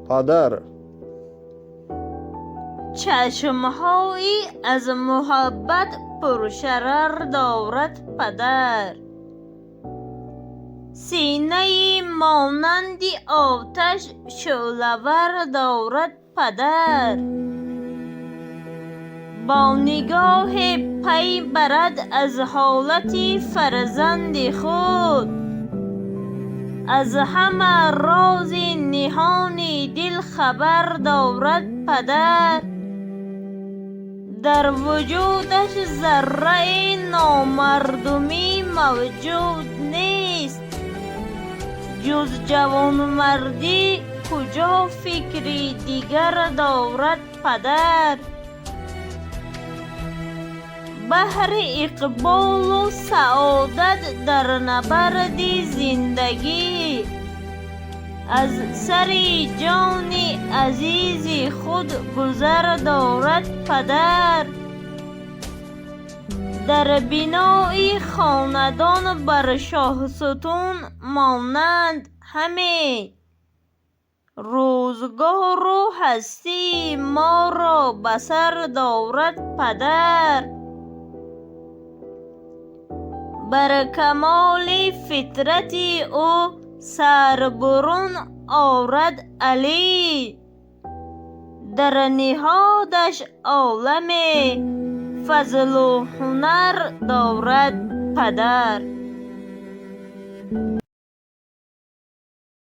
Падар. Чашмҳои аз муҳаббат пуршарар дорад падар. Синаи монанди оташ шӯълавар дорад падар. Бо нигоҳе пай барад аз ҳолати фарзанди худ. Аз ҳама рози ниҳони дил хабар дорад падар. Дар вуҷудаш зарраи номардумӣ мавҷуд нест. Ҷуз ҷавонмардӣ куҷо фикри дигар дорад падар? Баҳри иқболу саодат дар набарди зиндагӣ аз сари ҷони азизи худ гузар дорад падар. Дар бинои хонадон бар шоҳсутун монанд ҳаме. Рӯзгору ҳастии моро ба сар дорад падар. Бар камоли фитрати ӯ сар бурун орад Алӣ. Дар ниҳодаш оламе фазлу ҳунар дорад падар.